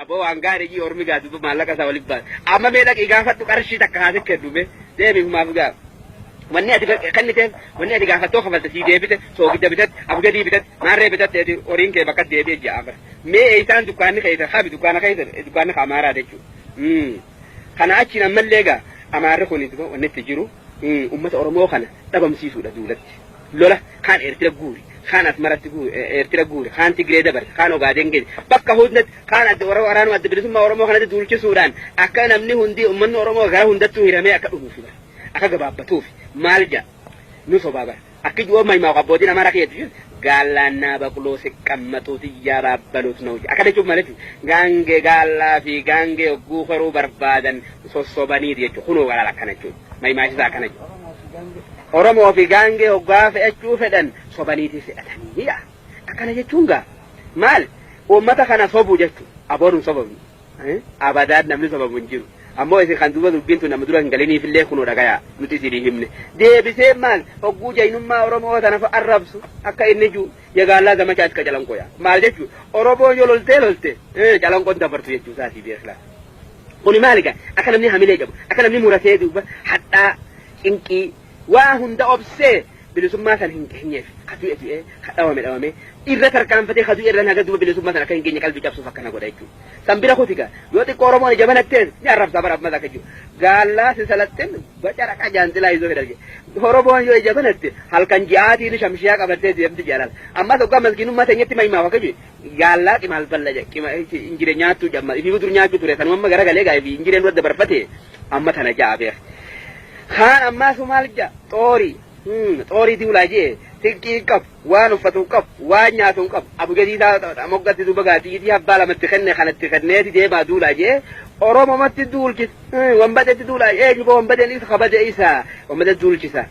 Aboo waan gaarii jii ormi gaa duuba maallaqa isaa walitti baase. Amma mee dhaqii gaafadhu qarshii takka haa kennu mee deemi humaaf gaa. Wanni ati kenniteef wanni ati gaafattoo kafalte sii deebite soogidda bitatte abgadii bitatte maarree bitatte ati horiin kee bakka deebi'e ja'a bara. Mee eessaan dukkaanni keessa habi dukkaana keessa dukkaanni ka amaaraa jechuudha. Kana achiin ammallee gaa amaarri kun wanni itti jiru ummata Oromoo kana dhabamsiisuudha duulatti. Lola kaan Eertira guuri, kaan Asmaratti guuri, Eertira guuri, kaan Tigree dabarse, kaan Ogaadeen geesse. Bakka hundatti kaan adda waraanuma adda bilisummaa Oromoo kanatti duulchisuudhaan akka namni hundi ummanni Oromoo gara hundattuu hiramee akka dhumuuf bara. Akka gabaabbatuuf maal ja'a nu sobaa bara. Akki ji'oo maimaa abbootiin Amaaraa keessa gaallaannaa baqloo siqqammaxuut iyyaabaabaluut na'u akka jechuuf malee gaangee gaallaa fi gaangee hogguu horuu barbaadan sossobaniiti jechuudha. Kunoo galaala akkana jechuudha. Maimaashisaa akkana jechuudha. Oromoo fi gaangee hoggaa fe'achuu fedhan sobaniiti fe'atanii yaa. Akkana jechuun gaa maal uummata kana sobuu jechuudha. Aboon hin sobamnu. Abadaan namni sobamu hin jiru. Ammoo isin kan duuba dubbiin tun nama dura hin galiniifillee kunoo dhagayaa nuti isinii himne. Deebisee maal hogguu jaynummaa Oromoo tana arrabsu akka inni jiru yagaallaa zamachaa iska calanqoo yaa. Maal jechuudha Oromoon yoo loltee lolte calanqoon dabartu jechuu isaatii beekla. Kuni maali gaa akka namni hamilee qabu akka namni muratee duuba hadhaa cinqii waa hunda obsee bilisummaa san hin geenyeef ka du'e du'ee ka dhawame dhawame irra tarkaanfatee ka du'e irra haga duuba bilisummaa san akka hin geenye qalbii cabsuuf akkana godha jechuudha. San bira kuti gaa yoo xiqqoo Oromoon ija banattee ni arrabsaa bara ammas akka jiru. Gaallaa si salaxxin baca raqa jaanxilaa izoo fedha jedhe. Oromoon yoo ija banatte halkan ji'aatiin shamshiyaa qabattee deemti jaalala. Ammas hoggaa maskiinummaa teenyatti mahimaaf akka jiru gaallaa qimaal balla jedhe qima injire nyaattuu jamma ifii dur nyaachuu ture sanuma amma garagalee gaa ifii injireen dura dabarfate amma tana ja'a beek. Kaan ammaa sumaal ja'a xoorii xoorii duulaa jee tinqii hin qabu waan uffatu hin qabu waan nyaatu hin qabu abugadii isaa moggatti duuba gaa xiitii abbaa lamatti kenne kanatti kenneeti deemaa duulaa jee oromomatti duulchisa wanbadetti duulaa eenyu boo wanbadeen isa kabade isa wanbadetti duulchisa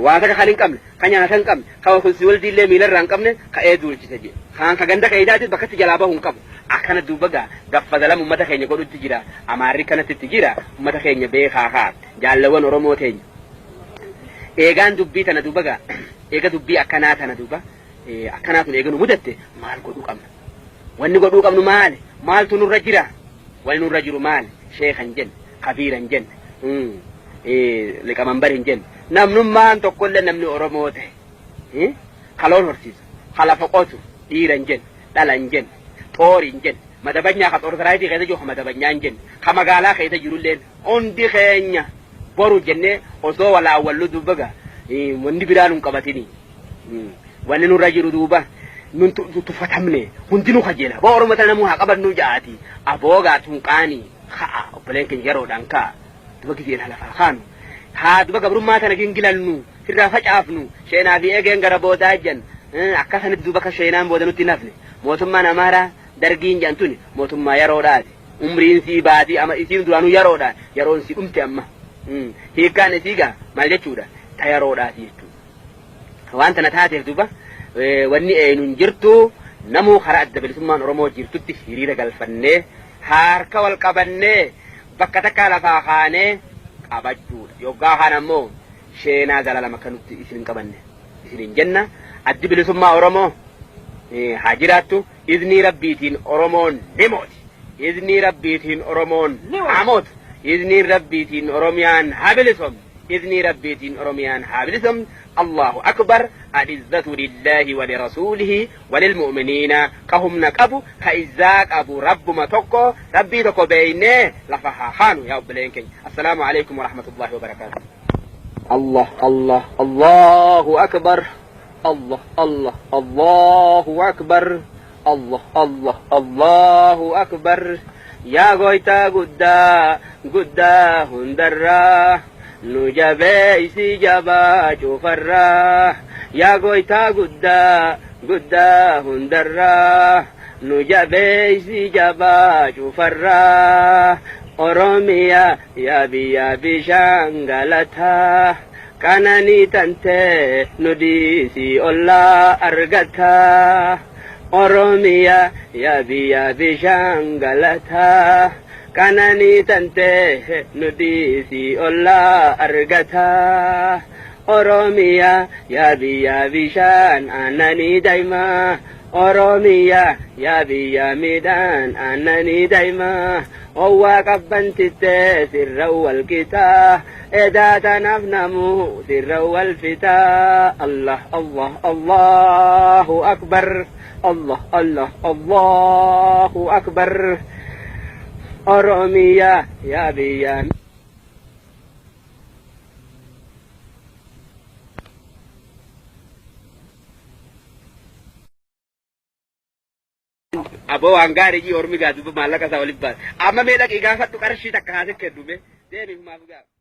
waa takka kan hin qabne ka nyaata hin qabne ka kunsi waldiillee miilarraa hin qabne ka'ee duulchisa jee kaan ka ganda keeydaatti bakkatti jalaa bahu hin qabu akkana duuba gaa gaffadalam ummata keenya godhutti jira amaarri kanatti itti jira ummata keenya beekaa haa jaallawwan oromoo teenya eegaan dubbii tana duuba gaa eega dubbii akkanaa tana duuba akkanaa tun eega nu mudatte maal godhuu qabna wanni godhuu qabnu maali maaltu nurra jira wanni nurra jiru maali sheeka hin jenne kabiira hin jenne liqamanbar hin jenne namnummaan tokkollee namni oromoo ta'e kaloon horsiisu ka lafa qotu dhiira hin jenne dhala hin jenne xoori hin jenne madabanyaa ka xoor saraayitii keessa jiru ka madabanyaa hin jenne ka magaalaa keessa jirulleen hundi keenya boru jennee osoo walaawwallu duuba gaa wanni biraa nun qabatini wanni nurra jiru duuba nun tuffatamne hundinuu kajeela boo oromoo tana namuu haa qabannu ja'aati aboo gaa tunqaanii ka'a obboleen keenya yeroodhaan ka'a duba gizeen halafaa kaanu haa duba gabrummaa tana gingilannu sirraa facaafnu sheenaa fi eegeen gara boodaa ejjan akka sanitti duuba akka sheenaan booda nutti hin hafne mootummaan amaaraa dargiin jedhan tuni mootummaa yeroodhaati umriin sii baatii ama isiin duraanuu yeroodha yeroon sii dhumte amma hiikkaan isii gaa maal jechuudha ta yeroodhaati jechuudha waan tana taateef duuba wanni eenyuun jirtu namuu karaa adda bilisummaan Oromoo jirtutti hiriira galfannee harka wal qabannee bakka takkaa lafaa kaanee qabachuudha yoggaa kaan ammoo sheenaa zalalama akka nutti isin hin qabanne isin hin jenna addi bilisummaa Oromoo haa jiraattu iznii rabbiitiin Oromoon ni mooti iznii rabbiitiin Oromoon haa mootu iznii rabbiitiin Oromiyaan haa bilisomtu iznii rabbiitiin Oromiyaan haa bilisomtu Allahu akbar alizzatu lillahi wa lirasuulihi walilmu'miniina ka humna qabu ka izzaa qabu rabbuma tokko rabbii tokko beeynee lafa haa haanu yaa obboleen keenya assalaamu alaikum warahmatullahi wabarakaatu Allah Allah Allahu akbar Allah Allah Allahu akbar Allah Allah Allahu akbar yaa goytaa guddaa guddaa hundarraa nu jabeeysi jabaa cufarraa yaa goytaa guddaa guddaa hundarraa nu jabeeysi jabaa cufarraa Oromiyaa yaa biyya bishaan galataa qananii tantee nu dhiisii ollaa argataa Oromiyaa yaa biyya bishaan galataa qananii tantee nu dhiisii ollaa argataa. Oromiyaa yaa biyya bishaan aannanii daa'imaa. Oromiyaa yaa biyya midhaan aannanii daa'imaa. Owwaa qabbantittee sirra wal qixaa. Edaa tanaaf namuu sirra wal fixaa. Allah Allah Allahu akbar. Allah Allah Allahu akbar. Oromiyaa yaa biyya. Aboo waan gaarii jii ormi gaa duba maallaqa isaa walitti baase. Amma mee dhaqii gaafadhu qarshii takka haasif kennu mee deemi humaaf gaafa.